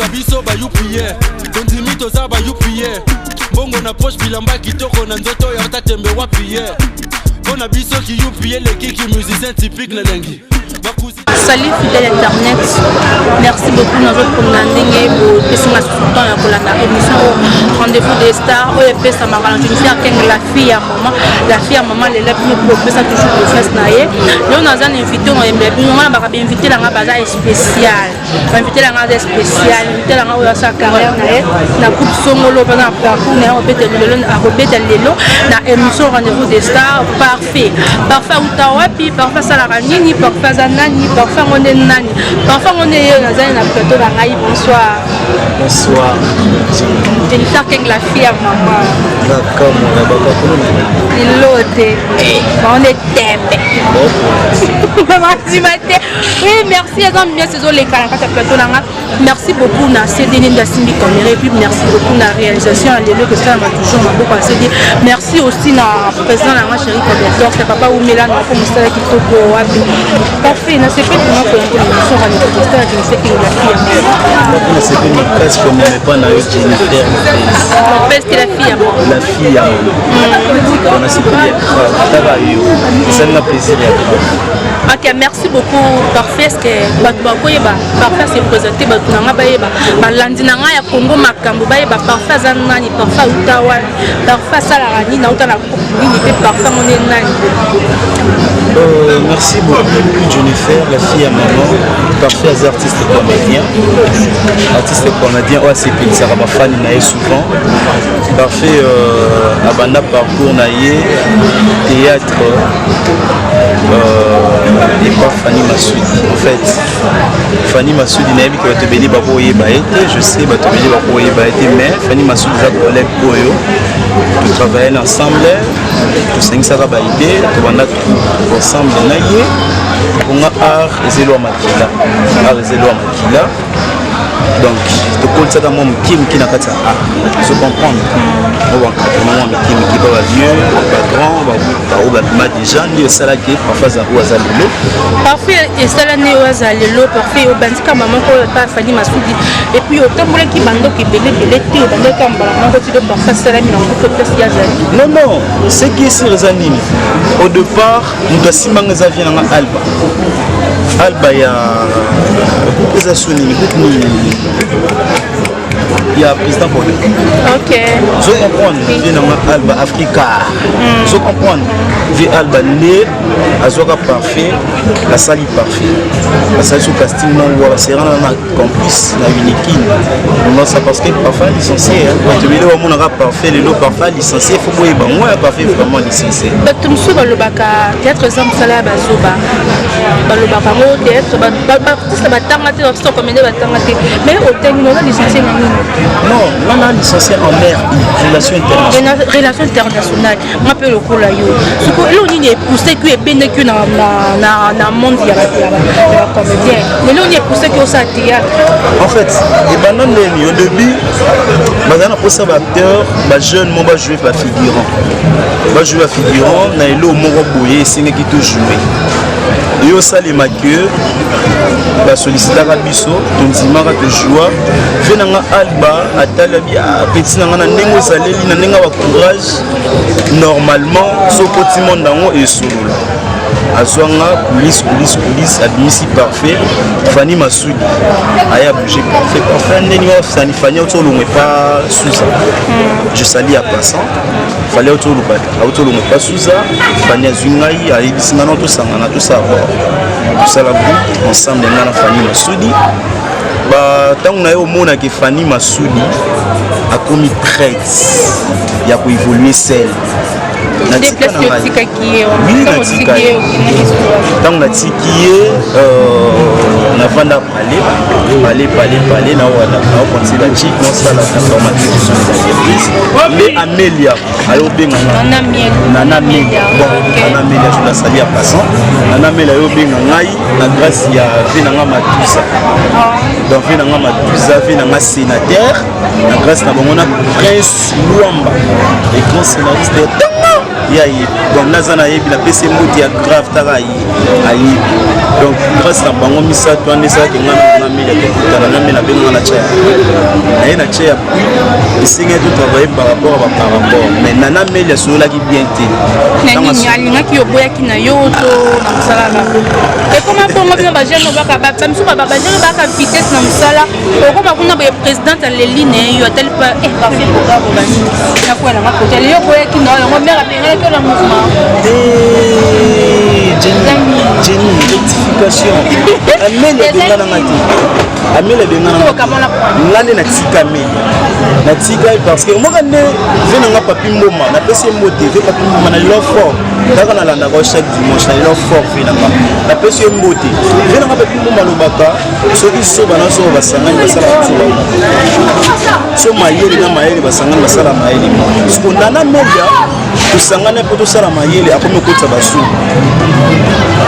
Bazofinga biso bayupie, tondimi toza bayupie. Mbongo na poche, bilamba kitoko na nzoto ya tatembe wapi ye. Mpo na biso kiyupi eleki ki musicien typique na elengi. Salut fidèle internet, merci beaucoup nazokonda ndenge bopesinga susu temps ya kolanda émission oyo Rendez-vous des stars oyo epesamaka na Jennifer Keng, la fille ya mama, la fille ya mama. Lela bino kopesa toujours confiance na ye. Lelo naza na invité nayembela bino nga na baka bainvité nanga baza spécial, bainvité nanga aza spécial. Invité nanga oyo asala carrière na ye na groupe Songolo, mpe na parcours na ye akobeta lelo, akobeta lelo na émission Rendez-vous des stars. Parfait, Parfait auta wapi? Parfait asalaka nini? Parfait aza nani? Parfait yango nde nani? Parfait yango nde ye nazali na plateau na ngai. Bonsoir. Bonsoir. Jennifer Keng, la fille ya mama. Lelo te bango nde tembe bandima te. Oui, merci. Eza ambiance ezoleka na kati ya plateau na nga. Merci beaucoup na CD nde asimbi caméra, et puis merci beaucoup na réalisation ya lelo kosalama toujours maboko ya CD. Merci aussi na président na nga, chéri Robertor, c'est papa Umela na ko mosala kitoko wapi. Parfait, nasepeli vraiment koyambo na émission Rendez-vous des stars. Jennifer Keng, la fille ya mama. Nasepeli makasi komema epa na yo, Jennifer Lopez. Lopez, la fille ya mama. La fille ya mama, nasepeli ya grave. Tala yo, esalinga plaisir ya grave. Ok, merci beaucoup Parfait. Est ce que bato bakoyeba Parfait se présente? Bato na nga bayeba, balandi na ngai ya Congo makambo bayeba Parfait aza nani, Parfait auta wapi, Parfait asalaka nini, auta na groupe nini, mpe Parfait yango nde nani? Merci beaucoup Jennifer, la fille à maman. Parfait aza artiste comédien. Artiste comédien oyo asepelisaka bafani na ye souvent. Parfait abanda parcours na ye théâtre epa Fanny Masudi. En fait, Fanny Masudi, nayebi ke bato ebele bakoyeba ye te, je sais, bato ebele bakoyeba ye te, mais Fanny Masudi eza collègue oyo totravaille ensemble, tosangisaka baidée, tobanda ensemble na ye. Mponga art eza elwa makila, art eza elwa makila, donc tokolisaka mwa moke moke na kati ya art, ozo comprendre, mo baencadrement mwa mike mike, ba bavieux, bagrand, baoyo babima déjà, nde esalaki parfois aza oyo aza lelo. Parfait esala nde oyo aza lelo. Parfait, obandika mama moko oyo pa Fani Masudi, et puis otambolaki bandoko ebele ebele te, obandaki mbala moko ti do parfait asalami na groupe place ye azali? Non, ce qui est sûr eza nini? Au départ, moto asimbanga eza vie nanga Alba, Alba ya groupe eza so nini, groupe nini ya président Bode. Ozo comprendre, vie nanga Alba Africa, ozo comprendre, vie Alba nde azwaka Parfait, asali Parfait, asali so casting moko, baserana na campus na Unikin. Non, ça parce que parfait licencié, bato ebele bamonaka Parfait lelo, parfait licencié, faut boyeba ngo ya Parfait vraiment licencié. Bato mosusu balobaka théâtre eza mosala ya bazoba, balobaka yango, théâtre baartiste batanga te, baartiste comédien batanga te, mais otangi, oza licencié na nini? Non, nga na licencié en RI, relation internationale. Relation internationale. Nga mpe lokola yo, siko eloko nini epousseki yo, ebendaki yo na monde ya bacomédien? Lelo nini epousseki osala théâtre? En fait, ebanda ndeni? Au début baza na mposa baacteur, bajeune mo bajoue bafigurant, bajoue bafigurant na eloko moko boye, esengaki tojoue. Eyo osalema ke basolicitaka biso, tondimaka, tojoua. Ve na nga Alba atalabi petit na nga na ndenge ozaleli, na ndenge ya bacourage, normalement soki okoti monde yango esolola. Azwanga coulisse, coulisse, coulisse, abimisi Parfait. Fani Masudi aya bouger Parfait. Parfait ndeni wa Fani, Fani auti olongwe pa Suza, je sali ya passant, Fali auti oloba, auti olongwe pa Suza. Fani azwi ngai, ayebisi ngai na tosangana, tosala bord, tosala groupe ensemble, ngai na Fani Masudi. Ntango na ye omonaki Fani Masudi akomi prête ya koévolue seul. Ntango natiki ye, navanda pale pale pale pale, naokonti bachik, nasala informatique sur les entreprises, nde Amelia ayobenga. Nana Melia, bon, Nana Melia, je la salue en passant. Nana Melia ayobenga ngai na grâce ya vie nanga Matuza, donc vie nanga Matuza, vie nanga sénateur, na grâce na bango na Prince Luamba, le grand scénariste ya tanga. Ye ayebi. Donc naza nayebi, napesi ye mbote ya grave, taka ye ayebi. Donc grâce na bango misato wana esalaki nga na Meli tokutana na Meli, abenga na tia ya naye na tia ya puis esengaki totravaille par rapport à par rapport, mais Nana Meli asololaki bien te. Na nini alingaki oboyaki na yo to na mosala kaka ekoma bongo? Bino bajeune baka bamisu, bajeune baka vitesse na mosala, okoma kuna boye, présidente aleli na ye, yo atali pa parfait programme bani nakoya nanga kote yo oboyaki na yango, mare abengelaki yo na mouvement. Jenny, rectification, Ameli abengananga te, Ameli abengananga nga nde natika Ameli, natika parce que omoka nde ve nanga Papi Mboma, napesi ye mbote. Ve Papi Mboma na lelo fort, kaka nalandaka chaque dimanche na lelo fort. Ve nanga, napesi ye mbote. Ve nanga Papi Mboma alobaka soki soba na soba basangani basalaka soba, so mayele na mayele basangani basala mayele. Siko Nana Melia tosangani mpo tosala mayele, akomi okotisa basuba,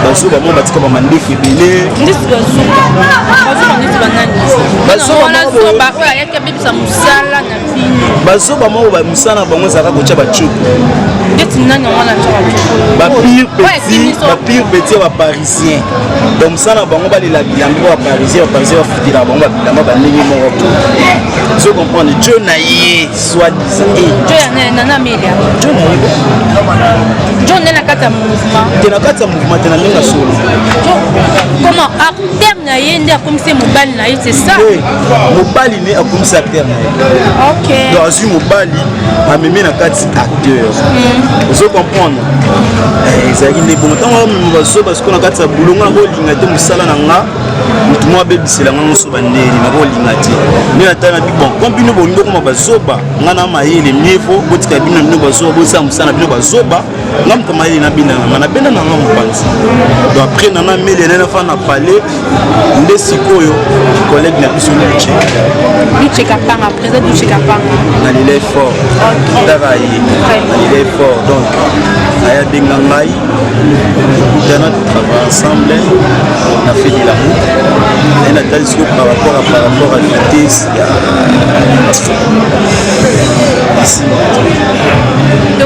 bazuba mo batika bamandefu ebele. Ndeti bazuba, bazuba ndeti banani? Bazoba oyo ayaki abebisa mosala na bino. Bazoba moko, mosala na bango ezalaka kotya bacuku. Ndeti nani yango wana? Bapire petit, bapire petit ya baparisien. Donc mosala na bango balela bilamba po baparisien, baparisien bafutelaka bango babilamba bandenge moko po ozo comprendre. Jo na ye soit disant. Jo ya Nana Melia? Jo na ye. Jo nde na kati ya mouvement? Te, na kati ya mouvement te, na ndenge ya solo. Comment, acteur na ye nde akomisi mobali na ye, c'est ça? Mobali ne akomisi acteur na ye. Donc azwi mobali, amemi na kati acteur, ozo comprendre? Ezalaki nde bongo. Ntango amema bazoba sikoyo na kati ya bulongo, nakolinga te mosala na nga motu moko abebisela nga nyonso bandeni, nakolinga te. Nde natali na bi bon, comme bino bolingi okoma bazoba, nga na mayele, mieux vaut botika bino na bino bazoba, bosala mosala na bino bazoba, nga moto mayele nabenda na nga, nabenda na nga mopanzi. Donc après Nana Meli ene nafa na palais, nde sikoyo collègue na biso Luche. Luche Kapanga, président Luche Kapanga. Na lela fort, taka ye na lela fort. Donc aya abenga ngai, tokutana, totravaille ensemble na fait de la route. Naye natali sikoyo par rapport à vitesse ya esimba.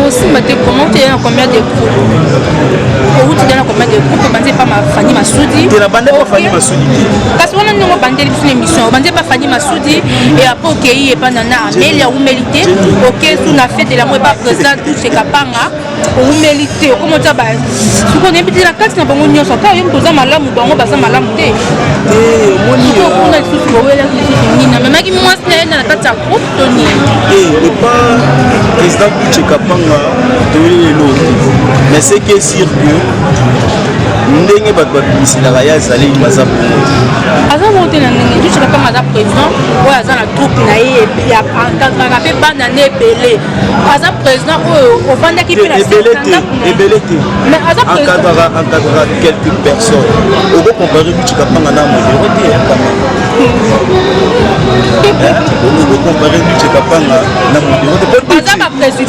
Osimba te comment? Te na combien de groupe outi? Te na combien de groupe obandi epa Fani Masudi? Te, na bande pa Fani Masudi te. Kasi wana ndenge obandeli biso na émission, obandi epa Fani Masudi et après okei epa Nana Ameli, awumeli te, oke su na fete yango epa président Touche Kapanga, owumeli te, okoma otia sikoyo. Nayebi te, na kati na bango nyonso, ata yo moto oza malamu, bango baza malamu te. Sikoyo kuna lisusu bowelaki lisusu nini? Amemaki mwasi na ye na kati ya groupe to nini? Epa président Duche Kapanga toyeli lelo te, mais ce qui est sûr que ndenge bato babimiselaka ye, azali baza bongo te. Aza bongo te na ndenge Duche Kapanga aza président oyo aza na troupe na ye, encadraka mpe bana ne ebele. Aza président oyo ovandaki mpe na Ebele te, ebele te. Encadraka quelques personnes. Okocompare Duche Kapanga na Modero te quand même. Okocompare Duche Kapanga na Modero te.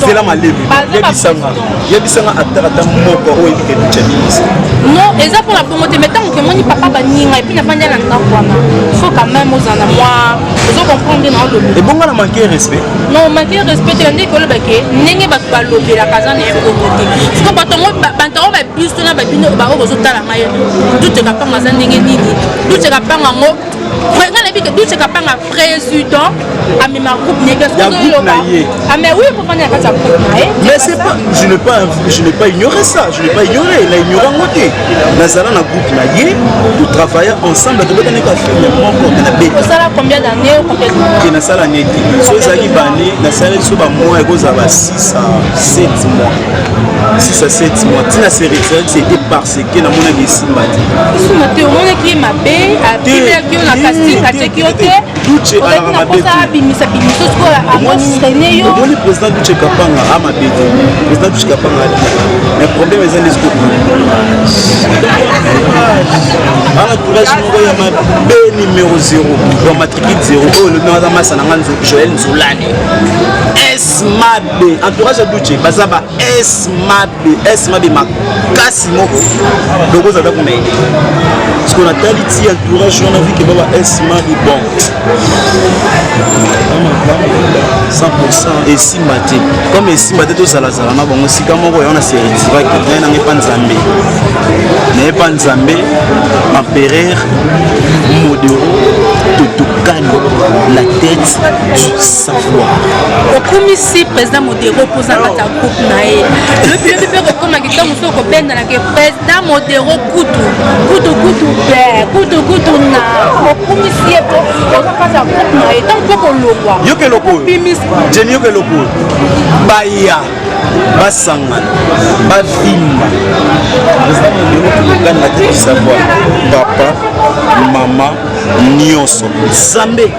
Zela malebi, yebisanga, yebisanga acteur ata moko oyo ebike Duche ministre. Non, eza mpona bongo te, mais ntango kemoni papa baninga et puis nafandi na ndako wana, faut quand même ozala na mwa, ozo comprendre na olobi. Ebonga na manque respect? Non, manque respect te. Ndenge olobake, ndenge bato balobelaka, aza na ye bongo te. Siko bato yango, bato yango babiso na babino baoyo bozotala ngai, Duche Kapanga aza ndenge nini? Duche Kapanga yango, nga nayebi ke Duche Kapanga président amema groupe nege. Ah mais oui, papa na kati ya groupe na ye. Mais c'est pas, je n'ai pas ignoré ça, je n'ai pas ignoré, na ignoré yango te. Nazala na groupe na ye, totravailla ensemble, tobetani ka film moko te na beta. Osala combien d'années ou combien de Te, nasala ne te. So ezalaki bane, nasali so bamois, ekozala ba 6 à 7 mois, 6 à 7 mois. Ntina se retiraki, c'était parce que namonaki esimba te. Esimba te, omonaki ye mabe, abimelaki yo na casting, atiaki yo te? Duche alaka mabe te. Abimisa bimiso sikoyo, amostrene yo. Omoni, président Duche Kapanga amabe te, président Duche Kapanga abi, mais problème eza nde sikoyo ana entourage moko ya mabe, numéro 0, donc matricule 0 oyo olobi aza masa na nga Joel Nzulani. S mabe entourage ya Duce baza ba S mabe S mabe makasi moko donc ozala kuna ede parce qu'on atali ti entourage wana vu que ba ba S mabe bon 100% esimba te comme esimba te tozalazala na bango esika moko yango na se retiraki naye nanga epa nzambe naye epa nzambe empereur modero totokani la tête du savoir Okumisi président Modero mpo oza kati ya groupe na ye. Lobi lobi mpe kokomaki ntango mosusu okobendanaka président Modero kutu kutu kutu be kutu kutu na okumisi ye mpo oza kati ya groupe na ye ntango mpo kolongwa yoka eloko oyo Jenny yoka eloko oyo baya basangana bavimba président Modero tokokani la tête du savoir papa mama nyonso nzambe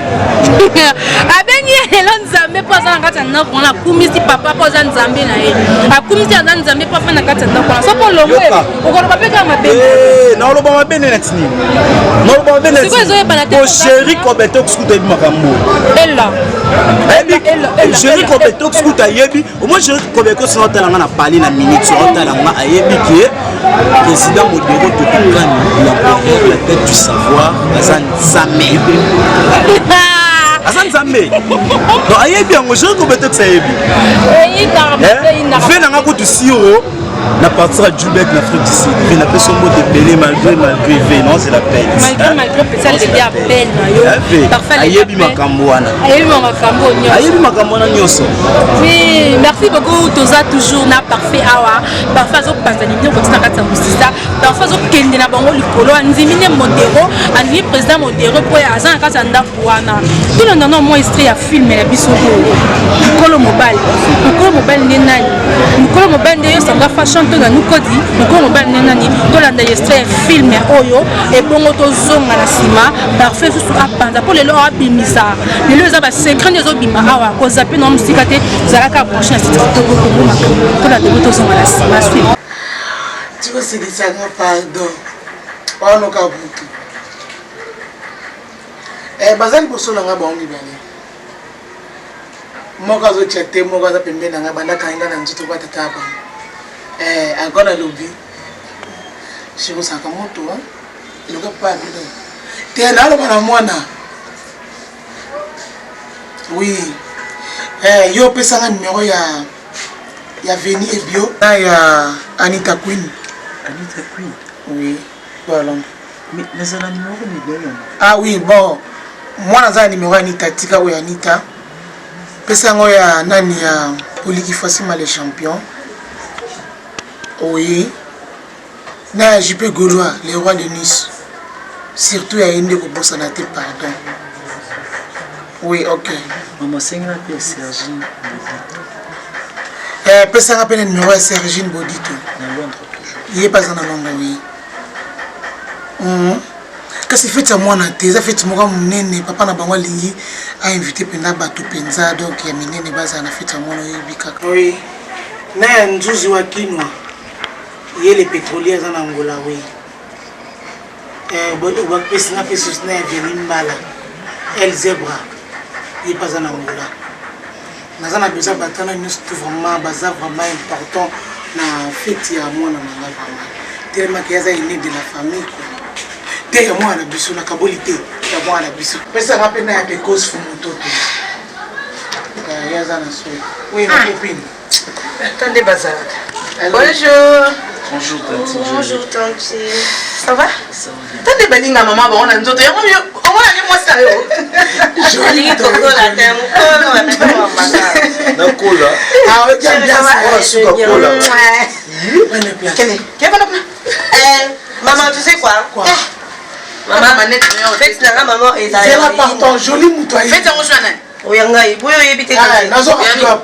abengi ye lelo nzambe mpo aza na kati ya ndako wana akumisi papa mpo aza nzambe na ye akumisi aza nzambe mpo afanda na kati ya ndako wana soki olongwe okoloba mpe kaka mabe eh, naoloba mabe nde nati nini naoloba mabe sikoyo ezoyebana te sheri kobetox kutu ayebi makambo ela sheri kobetox kutu ayebi omoi sheri kobetox naotala nga na pali na minute otala nga ayebi ke Président Modero Totokani, l'empereur, la tête du savoir, aza nzambe. Aza nzambe. Donc ayebi yango, je kobetokisa ayebi. Ve nanga kutu siro na partir ya Jubek na Afrique du Sud. Ve napesi yo mbote ebele malgré malgré ve non c'est la peine. Malgré malgré pesa leli appel na yo. Parfois ayebi makambo wana. Ayebi makambo nyonso. Ayebi makambo wana nyonso. Oui, merci beaucoup toza toujours na parfait awa. Parfois azopanza libino koti na kati ya mosisa, parfois azokende na bango likolo, andimi nde Modero, andimi président Modero mpo aza na kati ya ndako wana. Tolanda na mwa extrait ya film na biso oyo mokolo mobali. Mokolo mobali nde nani? Mokolo mobali nde yo sanga fashion to na nukodi. Mokolo mobali nde nani? Tolanda extrait ya film oyo ebongo tozonga na nsima. Parfait susu apanza mpo lelo abimisa lelo eza ba secret nde ezobima awa kozape na mosika te zalaka branche na site kitoko kongo makambo tolanda bo tozonga na nsima suite. Tikosilisa nga pardon wanoka butu eh, baza liboso na nga bango mibale moko azotya te moko aza pembeni na ngai banda kangi nga na nzoto kwa tata ya bango eh, encore nalobi shirosaka moto eloka pa bino te naloba na mwana oui eh, yo opesanga numero ya ya veni ebio na ya anita queen. Anita Queen? Oui, voilà. Mais nazala numéro mibale. Ah oui, bon, mwana aza na numéro ya Anita, tika oyo Anita pesa yango ya nani ya Poliki Fasima le champion. Oui, na ya JP Gaulois le roi de Nice, surtout ya ye nde kobosana te pardon. Oui, ok. Mama sengela mpe ya Sergine Bodito. Eh, pesanga mpe na numéro ya Sergine Bodito na Londres toujours. Ye mpe aza na Londres, oui. Kasi feti ya mwana te, eza feti moko ya monene, papa na bango alingi ainvite mpenza bato mpenza donc ya minene bazala na feti ya mwana, oyebi kaka. Oui, na ya Nzuzi wa Kinwa, ye le pétrolier aza na Angola, oui. Eh, bapesi nga mpe susi na ya Vianney Mbala El Zebra, ye mpe aza na Angola. Naza na besoin bato wana nyonso tout vraiment baza vraiment important na feti ya mwana na nga vraiment telemaki aza aîné de la famille quoi. Te ya mwana na biso nakaboli te ya mwana na biso pesanga mpe na ya Pekos Fumutoto ye aza na soi. Oui, ma copine. Attendez, bazalaka. Bonjour. Bonjour tante. Bonjour tante. Ça va? Ça va bien. Tande balinga maman bango na nzoto yango omona ni mwasi na yo. Alingi kokola te mokolo Nakola. Ah, ok, bien ça. Wana suka kola. Kene, kene kuna. Eh, maman, tu sais quoi? Quoi? Maman manette na yo. Fête na nga maman ezala. Zela pardon, joli moto aye. Fête yango jwana. Oya ngai, boyo oyebi te. Ah, nazo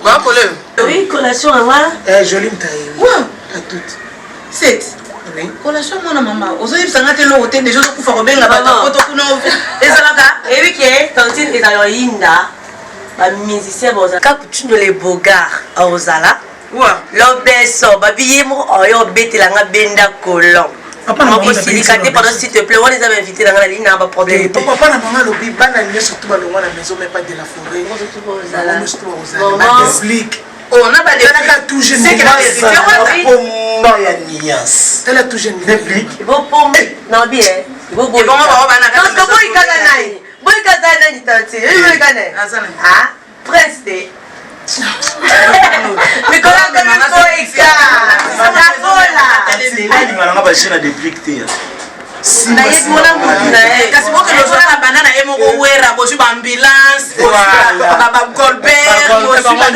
Ba pole. Oui, collation na nga. Eh, joli moto aye. Wow. À toute. Sept. Oui. Collation mwana mama, ozoyebisa nga te eloko te deja ozokufa kobenga bato Maman. poto kuna ezalaka. Oyebi ke tantine ezala oyinda ba musicien bozala kakutundo le bogar ozala Wa. lobeso babi ye moko oyo obetela nga benda colon. Papa na bango Osilika te, pardon, s'il te plaît. Wana eza bainvité na nga, nalingi na baproblème te. Papa na bango alobi bana nyonso to balongwa na maison mais pas de la forêt. Ozala. Bango nyonso to bakozala. Badéplique. Oh, na ba Talaka tout jeune. C'est que la vérité, wana. Pomba ya nuance. Tala tout jeune. Déplique. Bopom nabi e. Ebongo bango bana kaka Parce que boyikaka nani? Boyikaka nani tante? Boyikaka nani? Aza nani? Ah, prince te. Mikolo akomi boyika. Nakola. Nalinga nanga bajeune na déplique te. Nayebi mona mutu na ye. Kasi bokende ozala na banda na ye moko wera, bozwi baambulance, bagolbert,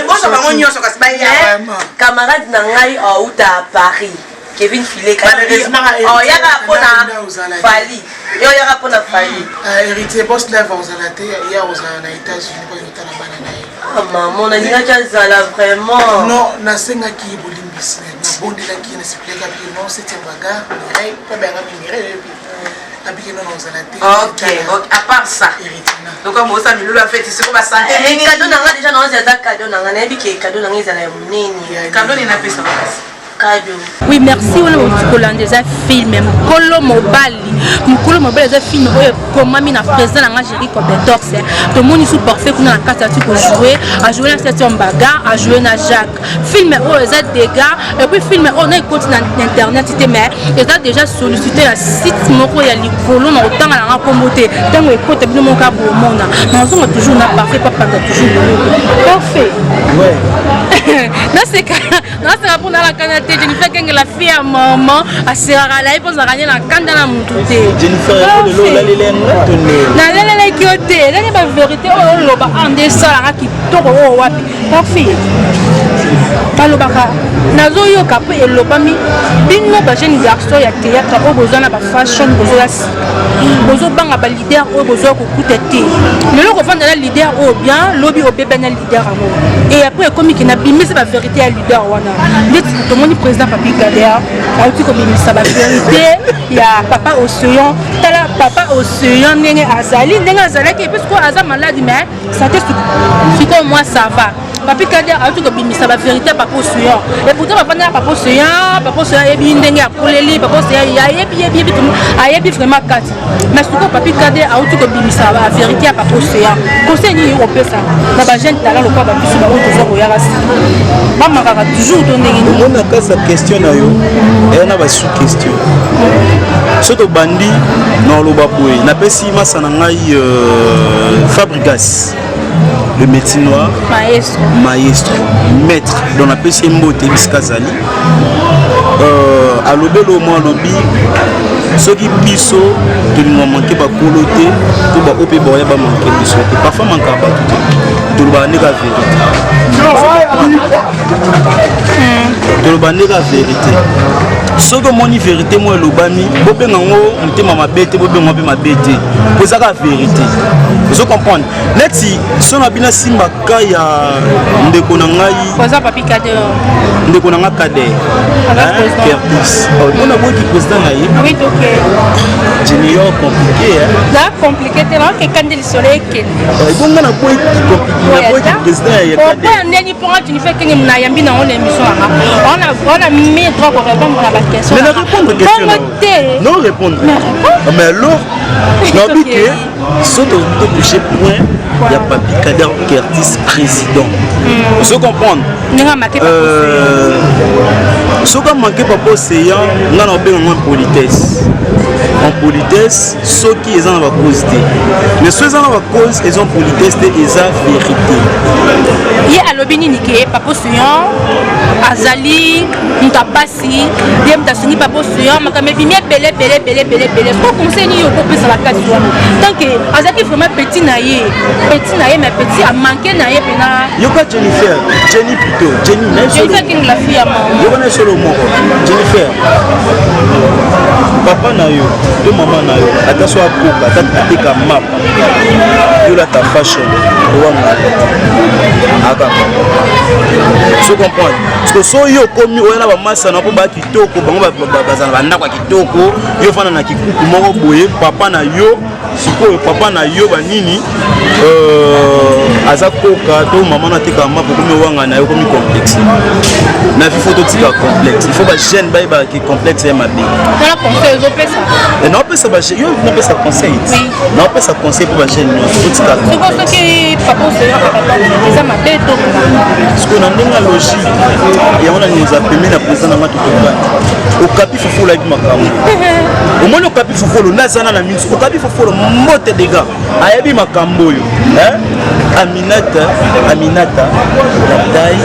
bozwa bango nyonso kasi baya. Camarade na ngai auta à Paris. Kevin Fileka. Malheureusement, Oyaka mpona Nda ozala te. Fally. Ye oyaka mpona Fally. Héritier boss live ozala te, ya ozala na États-Unis mpo otala bana na ye. Ah maman, nalingaki azala vraiment. Non, nasengaki ye bolimbisi, nabondelaki ye, nasepelaki abiki non septième bagarre Mireille mpe abengami Mireille oyebi abiki non ozala te. Ok, à part ça, Héritier na donc mosa milulu afeti siko basante ndenge. Cadeau na nga déjà naozi aza cadeau na nga, nayebi ke cadeau na nga ezala ya monene. Kado nini napesa makasi? Cadeau. Oui, merci. Wana bauti kolanda eza film Mokolo Mobali. Mokolo Mobali eza film oyo ekomami na président na nga Géri Cobetox. Tomoni su parfait kuna na kati ati kojoue, ajoue na septième bagarre, ajoue na Jacques. Film oyo eza dégâts. Et puis film oyo na ekoti na internet te, mais eza déjà sollicité na site moko ya likolo na kotanga na nga kombo te. Ntango ekota bino moko kaka bomona. Nazonga toujours na parfait, papanda toujours boloko parfait. Naseka, naseka mpo nalakana te. Jennifer Kenge, la fille ya mama, asekaka na ye mpo azalaka nde na kanda na motu te. Jennifer, yango lelo olaleli nga to nini? Nalelelaki yo te, elaki bavérité oyo oloba a nde esalaka kitoko. Oyo wapi parfait balobaka nazoyoka mpe elobami bino bajeune garçon ya théâtre oyo boza na bafashion, bozoya sika, bozobanga baleader oyo bozoya kokuta te. Lelo kovanda na leader oyo bien, lobi obeba na leader yango, et après ekomi ke nabimisi bavérité ya leader wana. Ndeti tomoni président Papi Kader auti kobimisa bavérité ya papa Océan. Tala papa Océan ndenge azali, ndenge azalaki, et puis sikoyo aza malade, mais santé sikoyo moi ça va. Papi Kader auti kobimisa bavérité ya papa Océan, et pourtant bafanda na papa Océan. Papa Océan ayebi ndenge akoleli, papa Océan ayebi, yebi, yebi, ayebi vraiment kati. Mais sikoyo Papi Kader auti kobimisa bavérité ya papa Océan. Conseil nini opesa na bajeune talent lokola babiso baoyo toza koyaka sika, bamakaka toujours to ndenge nini? Omona kasa question na yo eya na basous question. So tobandi na oloba boye, napesi masa na ngai Fabrigas le métier noir. Maestro. Maestro, maître, donc napesi ye mbote bisika azali. Alobeli oyo mwa alobi soki biso tolinga manke bakolo te, to baoyo mpe baoya bamanke biso te. Parfois mankaka bato te, tolobaka nde ka vérité, toloba nde ka vérité. Soki omoni vérité moko elobami, bobenga yango motema mabe te, bobenga mpe mabe te, po eza kaka vérité. Ozo comprendre neti so na bino asimbaka ya ndeko na ngai. Oza Papi Kader. Ndeko na nga Kader. Aza président. Kertis mpona boyeki président na ye. Oui, ok. Junior compliqué, hein? Na compliqué te, naoke nde lisolo ekende. Ebonga na boyeki président ya Kader. Okoya ndeni mponga Jennifer Kenge nayambi nango na émission yanga, on a mis droit korépondre na baquestion. Mais na répondre question. Bongo te. Non, répondre. Mais réponds. Mais alors nabi ke so totouche point ya Papi Kader Kertis président, ozo comprendre? Ndenge amake. Soki amanke papa Océan, nga na obenga ngo impolitesse. Impolitesse soki eza na bacause te, mais so eza na bacause, eza impolitesse te, eza vérité. Ye alobi nini? Ke papa Océan azali moto apasi, ye moto asungi papa Océan, makambo ebimi ebele ebele ebele ebele ebele. Po conseil nini okopesa bakati wana, tant que azalaki vraiment petit na ye, petit na ye, mais petit amanke na ye mpena? Yoka Jennifer, Jenny plutôt, Jenny. Jennifer King, la fille ya mama. Yoka na solo moko, Jennifer. Papa na yo to mama na yo, ata so akoka, ata ateka mapa. Yolata fashion owanga akaka so comprendre parce que so yo okomi oya na bamasa na mpo baya kitoko, bango bazala bandako ya kitoko, yo ofanda na kikuku moko boye, papa na yo sikoyo, papa na yo banini, aza koka to mama na atekaka mapa, okomi owanga na yo, okomi complexe na vie. Faut totika complexe, il faut bajeune bayebaka ke complexe ya mabe. Wana conseil ozopesa? Naopesa bajeune, yo napesa conseil, naopesa conseil mpo bajeune nyonso totika. Soko soki papa oseyaka eza mabe to? Sikoyo na ndenge ya logique, yango na eza pembeni ya président nanga totokani Okapi Fofolo, ayebi makambo. Omoni Okapi Fofolo nde aza na na miso. Okapi Fofolo, mbote dega, ayebi makambo oyo. Aminata, Aminata la taille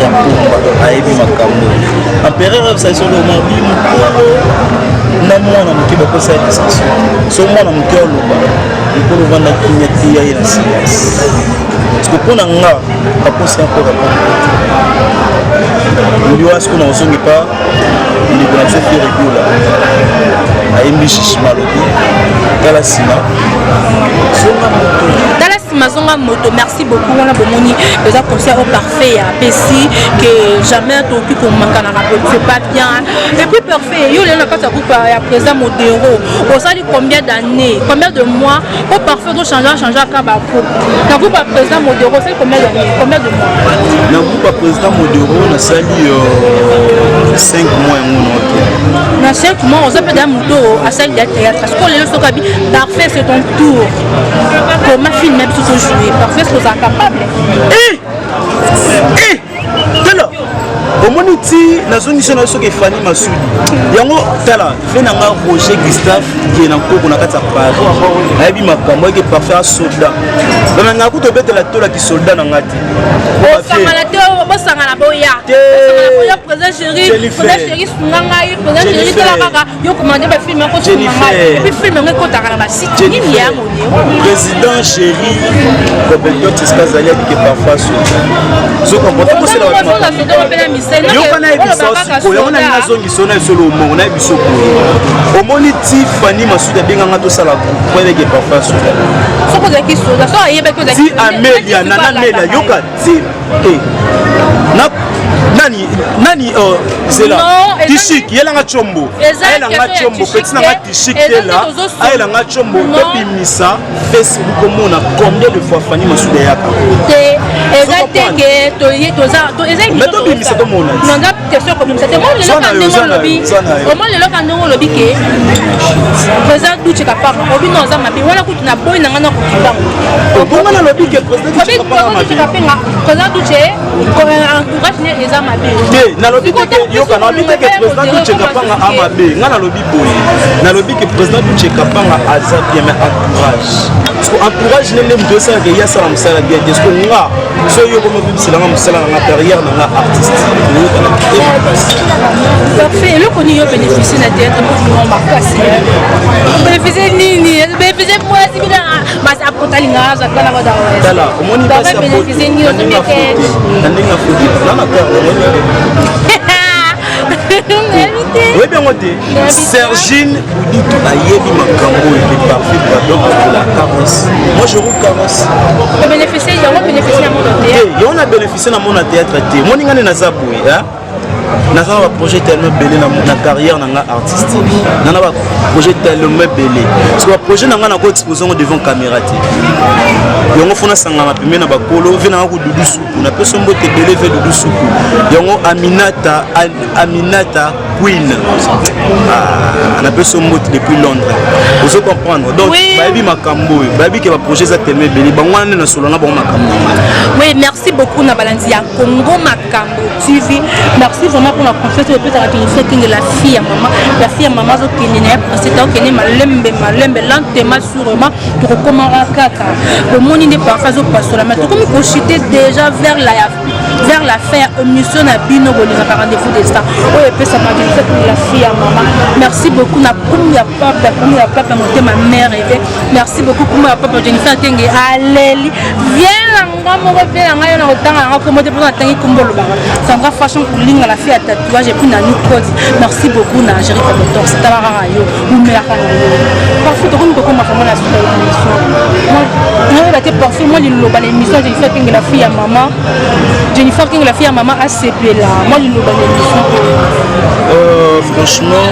ya mpumba, ayebi makambo oyo. Empereur ayebisa solo mabi mokolo na mwana moke bakosala discussion. So mwana moke oloba, mokolo ovanda kimia, teya ye na silence. Parce que mpo na nga bakosi encore répondre ndi wana. Sikoyo na ozongi pa ndeko na biso Ferre Gola, ayembi shishima, alobi tala nsima, zonga moto. Tala nsima, zonga moto. Merci beaucoup. Wana bomoni eza conseil au parfait ya apesi que jamais tokoki komakanaka, c'est pas bien. Et puis parfait, yo lelo na kati ya groupe ya président Modero, osali combien d'années, combien de mois? Po parfait ozochange change aka bagroupe. Na groupe ya président Modero osali combien d'années, combien de mois? Na groupe ya président Modero nasali 5 mois yango na oke. Na 5 mois oza mpe da moto asali ya théâtre. Parce que lelo soki abi parfait, c'est ton tour, comment film na biso tojoue, parfait, ce oza capable? Tala, omoni ti nazongisi na soki efani Masudi yango. Tala ve na nga Roger Gustave ke na nkoko na kati ya Paris, ayebi makambo ayeke. Parfait asoda bamanga kuta obetela tolaki soldat na nga te. Bosangana te, bosangana, boya, boya. Président Chéri, président Chéri, sunga ngai. Président Chéri, tala kaka yo commande bafilm yako, sunga ngai. Et puis film yango ekotaka na basite nini ya Modero? Président Chéri Roberto Tiska azali abike parfois so yoka nayebisa sikoyo yango nalingi nazongisa na esolo omongo nayebi so boye. Omoni ti Fani Masudi abenganga tosala groupe po ayebeke parfois soda. Ti Amelia, nana Amelia, yoka ti na nani nani, zela Tishik yelanga tshombo, ayelanga tshombo, peti nanga Tishik tela, ayelanga tshombo. Tobimisa Facebook, omona combien de fois Fani Masuda eyaka. Te, eza te ke Mais tobimisa, tomona. Naza question kobimisa te. Mo lelo ka ndenge olobi, omo lelo ka ndenge olobi ke président Duche Kapanga obi no aza mabe wana, kutu na boyi na ngai na kokibango. Bonga nalobi ke président Duche Kapanga, président Duche entourage ne eza mabe. Te, nalobi te ke, yoka, nalobi te ke président Duche Kapanga a mabe. Nga nalobi boye, nalobi ke président Duche Kapanga aza bien, mais entourage, parce que entourage ndenge moto esalaka ye asala mosala bien te. Parce que nga so yo komi obibiselanga mosala nanga, carrière nanga artiste, oyokana te makasi. Parfait, eloko nini yo bénéficie na théâtre mpo makasi? Bénéficie nini? Bénéficie mwasi bina basi akotalinga azwa tala. Tala, omoni basi bénéficie nini? Na ndenge afote, na ndenge afote na na cœur, omoni, oyebi yango te. Sergine Buditu ayebi makambo oyo. Le parfait pardon la carrosse, moi je roule carrosse. Bénéficie yango, bénéficie yango na théâtre? Te, yango na bénéficie na mona théâtre te. Omoni nga nde naza boye, naza na baprojet tellement ebele na carrière na nga artistique, na na baprojet tellement ebele, parce que baprojet na nga nako expose yango devant caméra te. Yango fo nasangana pembe na bakolo ve nanga kodudu suku, napesi mbote ebele ve dudu suku yango. Aminata, Aminata Queen, ah, napesi mbote depuis Londres. Ozo comprendre? Donc bayebi makambo oyo, bayebi ke baprojet eza tellement ebele. Bango wana nde nasolo na bango makambo na nga. Oui, merci beaucoup na balandi ya Congo Makambo TV. Merci vraiment pour la confiance oyo epesaka Jennifer Kenge, la fille ya mama, la fille ya mama. Azokende na ye procès, okende malembe malembe, lentement, sûrement tokokomaka kaka. Bomoni nde parfois azopasola, mais tokomi kochute déjà vers la vers la fin ya émission na bino bolingaka rendez-vous des stars oyo epesama Jennifer la fille ya mama. Merci beaucoup na kumu ya papa, kumu ya papa motema mère eve. Merci beaucoup kumu ya papa Jennifer Kenge aleli. Viens na nga moko viens na nga yo na kotanga nga kombo te mpo natangi kombo olobaka. Sandra Fashion kolinga la fille ya tatouage et puis na New Code. Merci beaucoup na Jerry Kabotor. Tala kaka yo, umelaka na yo. Parfois tokomi kokoma vraiment na suka ya émission. Nayoba te parfois moi liloba na émission Jennifer Kenge la fille ya mama. Jennifer Kenge la fille ya mama asepela. Moi liloba na émission. Franchement,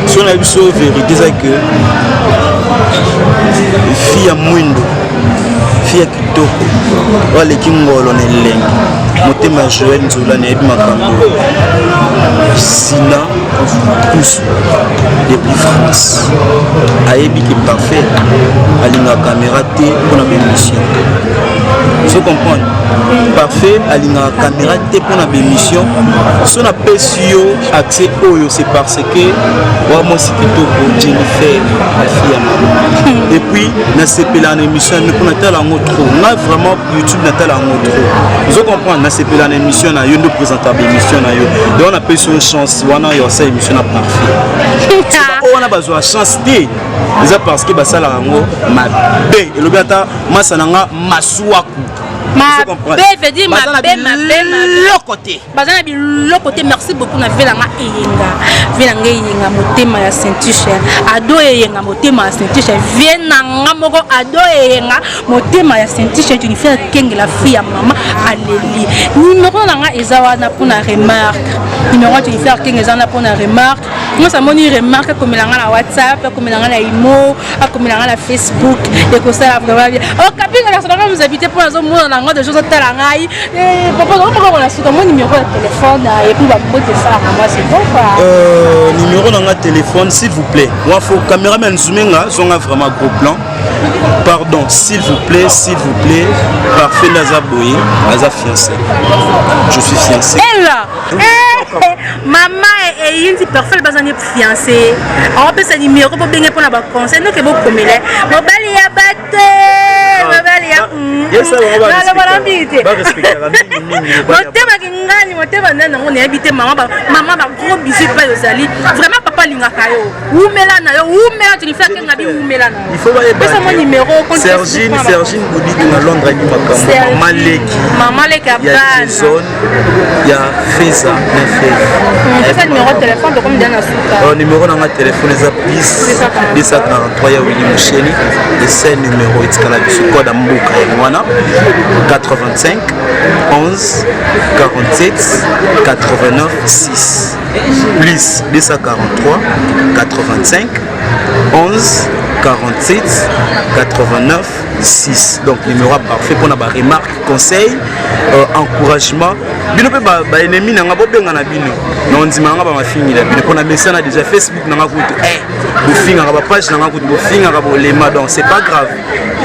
so na biso vérité eza que fille ya mwindo, fille ya kitoko, oyo aleki ngolo na elengi, motema ya Joel Nzola, nayebi makambo Sina Kusu depuis France ayebi ke parfait alingaka caméra te mpona baémission. Ozo comprendre, parfait alingaka caméra te mpona baémission. So napesi yo accès oyo, c'est parce que wa mwasi kitoko Jennifer, la fille ya mama. Et puis nasepelaka na émission ya mpo natala yango trop. Nga vraiment YouTube natala yango trop. Ozo comprendre, nasepelaka na émission na yo nde présenta baémission na yo. Donc napesi yo chance wana ya osala émission na parfait. Oyo wana bazwa chance te, eza parce que basalaka yango mabe. Elobi ata masa na nga masuaku. Mabe veut dire mabe, mabe, mabe. Loko te. Baza na biloko te. Merci beaucoup na vie nanga eyenga, vie nanga eyenga motema ya Saint-Tiche, ado eyenga motema ya Saint-Tiche, vie nanga moko ado eyenga motema ya Saint-Tiche. Jennifer Kenge la fille ya mama aleli. Numéro nanga eza wana mpona remarque. Numéro ya Jennifer Kenge eza wana mpona remarque. Nyonso amoni remarque, akomela nga na WhatsApp, akomela nga na imo, akomela nga na Facebook, ekosala vraiment bien. Okapinga nasolanga mozabite mpo nazomona nango deja ozotala ngai. Papa okomoko na suka mo numéro ya téléphone et puis bambote esalaka mwa c'est bon quoi. Numéro na nga téléphone, s'il vous plaît, moi faut caméraman zumenga zonga vraiment gros plan. Pardon, s'il vous plaît, s'il vous plaît. Parfait naza boye, aza fiancé, je suis fiancé. Ela mama eyindi, parfait baza ni fiancé, aopesa numéro bobenge mpona baconseil noke bokomela mobali ya bato, mobali ya naloba mingi te. Motema kingani, motema nani yango nayebi te. Mama, mama, bagros bisous epai ozali. Vraiment papa alingaka yo, wumela na yo, wumela. Jennifer Kenga bi wumela na yo. Pesa mo numéro. Sergine, Sergine Boudiki na Londres ayebi makambo. Mama leki. Mama leki ya ya bana. Jason ya Feza na Feza. Pesa numéro téléphone, tokomi deya na suka. Numéro na nga téléphone eza plus 243 ya Willi Musheni, ese numéro etikala biso code ya mboka yango wana: 85 11 47 89 6, plus 243 85 11 47 89 6. Donc numéro parfait mpona baremarque, conseil, encouragement. Bino mpe baennemi na nga, bobenga na bino na ondima nanga bamafingi na bino mpona mesana déjà. Facebook nanga kutu bofingaka, bapage nanga kutu bofingaka bolema. Donc c'est pas grave,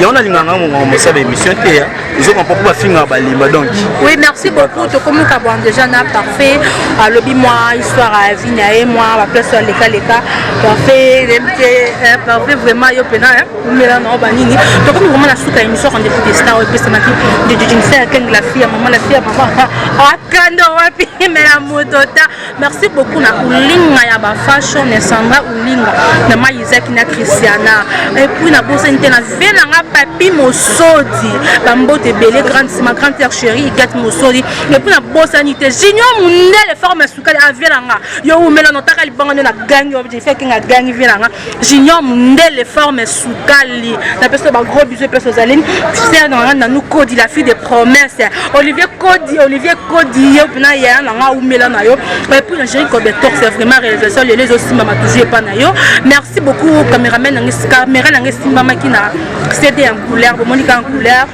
yango nalingaka nga mongongo mosala émission te ya ozokompa mpo bafingaka balemba donc. Oui, merci beaucoup. Tokomi kabwana déjà na parfait. Alobi mwa histoire ya vie na ye, mwa baplace oyo alekaleka. Parfait te, parfait vraiment yo mpena umela na yo banini. Tokomi vraiment na suka ya émission Rendez-vous des stars oyo epesamaki de Jennifer Keng la fille ya mama, la fille ya mama akanda wapi mela moto ta. Merci beaucoup na Ulinga ya bafashion, na Sandra Ulinga, na ma Isaki, na Christiana. Et puis nabosani te na vie nanga Papi Mosodi, bambote ebele, grande, ma grande sœur chérie Igat Mosodi. Et puis nabosani te Junior Mundele forme sukali avie nanga yo umela notaka libanga nde na gangi oyo Jennifer Kenga gangi. Vie nanga Junior Mundele forme sukali, napesi bagros bisous epesi ozali sœur nanga Nanu Kodi, la fille de promesse, Olivier Kodi, Olivier Kodi, ye mpena yaya nanga umela na yo. Et puis na Géri Cobetor, c'est vraiment réalisation lelo ezosimbama toujours epa na yo. Merci beaucoup caméraman nange, caméra nange esimbamaki na CD en couleur, bomoni ka en couleur.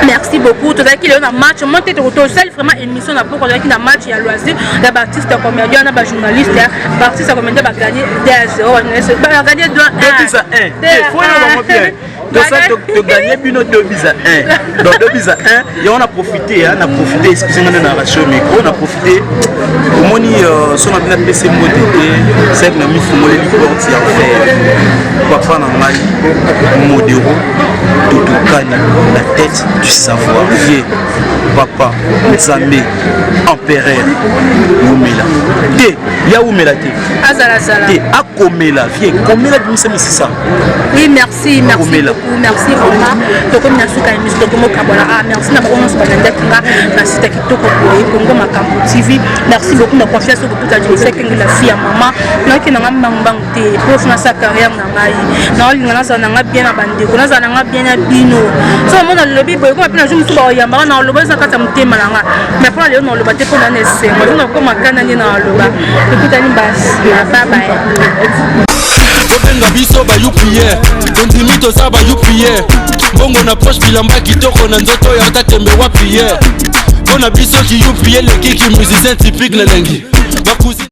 Merci beaucoup. Tozalaki lelo na match mo te, tosali vraiment émission na poko. Tozalaki na match ya loisir ya baartiste ya comédien na bajournaliste. Baartiste ya comédien bagagné 2 à 0, bajournaliste bagagné 2 2 à 1. Faut yeba bien, tosa togagné bino 2 buts à 1. Donc 2 buts à 1 yango na profité, na profité, excuse nga nde na racho micro, na profité omoni so na bino apesi mbote te seke na mifungoleli porte ya fer. Papa na ngai Modero Tutuka. Kani, la tête du savoir. Vieux, papa, Nzambe, empereur, wumela. Te, ya wumela te. Azala zala. Te, akomela, vieux, komela bimisa misisa. Oui, merci, merci Komela. beaucoup, merci vraiment. Tokomi na suka ya émission, tokomi okabola. Ah, merci na bango nyonso balandaki nga na site ya kitoko boye, Congo Makambo TV. Merci beaucoup na confiance oyo bokuta Jennifer Kenge, la fille ya mama. Nayoki na nga mbangu mbangu te, po funa sa carrière na ngai. Naolinga nazala na nga bien na bandeko, nazala na nga bien na bino. So omona lobi boye, koma mpe na jour mosusu bakoyambaka na oloba eza kati ya motema na nga. Mais mpona lelo na oloba te, mpo na na esengo. So nakoma kana nde na oloba. Tokutani basima, bye bye. Bobenga biso bayupie, tondimi toza bayupie. Mbongo na poche, bilamba kitoko na nzoto ya tatembe wapi ye. Mpo na biso kiyupi eleki ki musicien typique na elengi bakusi.